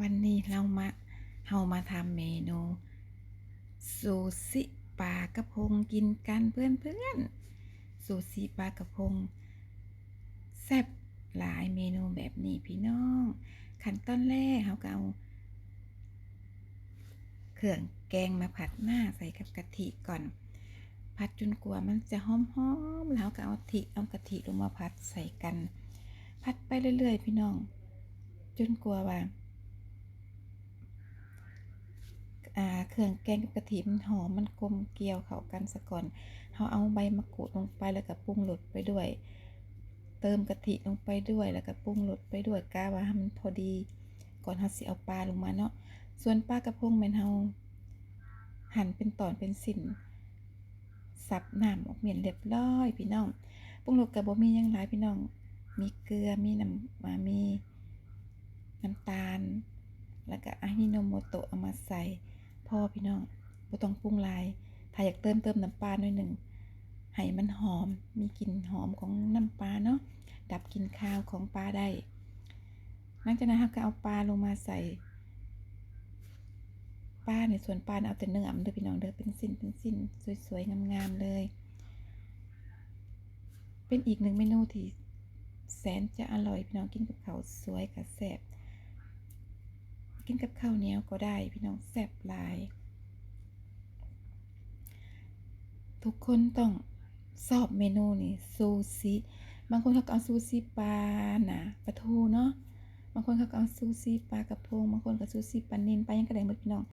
ວັນນີ້ເຮົາມາ ເຮົາມາທຳເມນູຊູຊິປາກະພົງກິນກັນເພື່ອນໆ. ຊູຊິປາກະພົງແຊບຫຼາຍເມນູແບບນີ້ພີ່ນ້ອງ. ຂັ້ນຕອນແລກເຮົາກໍເອົາເຄື່ອງແກງມາຜັດໜ້າໃສ່ກັບກະທິກ່ອນ. ຜັດຈົນກວ່າມັນຈະຫອມໆ ແລ້ວເຮົາກໍເອົາທິ ເອົາກະທິລົງມາຜັດໃສ່ກັນ. ຜັດໄປເລື້ອຍໆ ພີ່ນ້ອງ ຈົນກວ່າວ່າ ອ່າ ເຄື່ອງແກງກັບກະທິມັນຫອມ ມັນກົມກ່ຽວເຂົ້າກັນສາກ່ອນ. ເຮົາເອົາໃບມະກຣູດລົງໄປ ແລ້ວກໍປຸງລົດໄປດ້ວຍ ເຕີມກະທິລົງໄປດ້ວຍ ແລ້ວກໍປຸງລົດໄປດ້ວຍ ກະວ່າໃຫ້ມັນພໍດີ ກ່ອນເຮົາຊິເອົາປາລົງມາເນາະ. ສ່ວນປາກະພົງແມ່ນເຮົາ ຫັ່ນເປັນຕອນເປັນຊິ້ນ ສັບນ້ຳອອກມ້ຽນລຽບລ້ອຍພີ່ນ້ອງ. ປຸງລົດກໍບໍ່ມີຫຍັງຫຼາຍພີ່ນ້ອງ ມີເກືອ ມີນ້ຳ ອ່າ ມີນ້ຳຕານ ແລ້ວກໍອາຢິໂນໂມໂຕະເອົາມາໃສ່ພໍພີ່ນ້ອງ ບໍ່ຕ້ອງປຸງຫຼາຍ. ຖ້າຢາກເຕີມ ເຕີມນ້ຳປາໜ້ອຍໜຶ່ງ ໃຫ້ມັນຫອມ ມີກິ່ນຫອມຂອງນ້ຳປາເນາະ ດັບກິ່ນຄາວຂອງປາໄດ້. ຫຼັງຈາກນັ້ນເຮົາກໍເອົາປາລົງມາໃສ່ ປາໃນສ່ວນປາເອົາແຕ່ເນື້ອມັນເດີພີ່ນ້ອງເດີ ເປັນຊິ້ນເປັນຊິ້ນ ສວຍໆ ງາມໆ ເລີຍ. ເປັນອີກໜຶ່ງເມນູທີ່ແສນຈະອະລ່ອຍພີ່ນ້ອງ ກິນກັບເຂົ້າສວຍກໍແຊບ ກິນກັບເຂົ້າໜຽວກໍໄດ້ພີ່ນ້ອງ ແຊບຫຼາຍ. ທຸກຄົນຕ້ອງຊອບເມນູນີ້ ຊູຊິ. ບາງຄົນເຂົາກໍເອົາຊູຊິປານະ ປາທູເນາະ ບາງຄົນເຂົາກໍເອົາຊູຊິປາກະພົງ ບາງຄົນກໍຊູຊິປານິນ ປາຫຍັງກໍໄດ້ໝົດພີ່ນ້ອງ.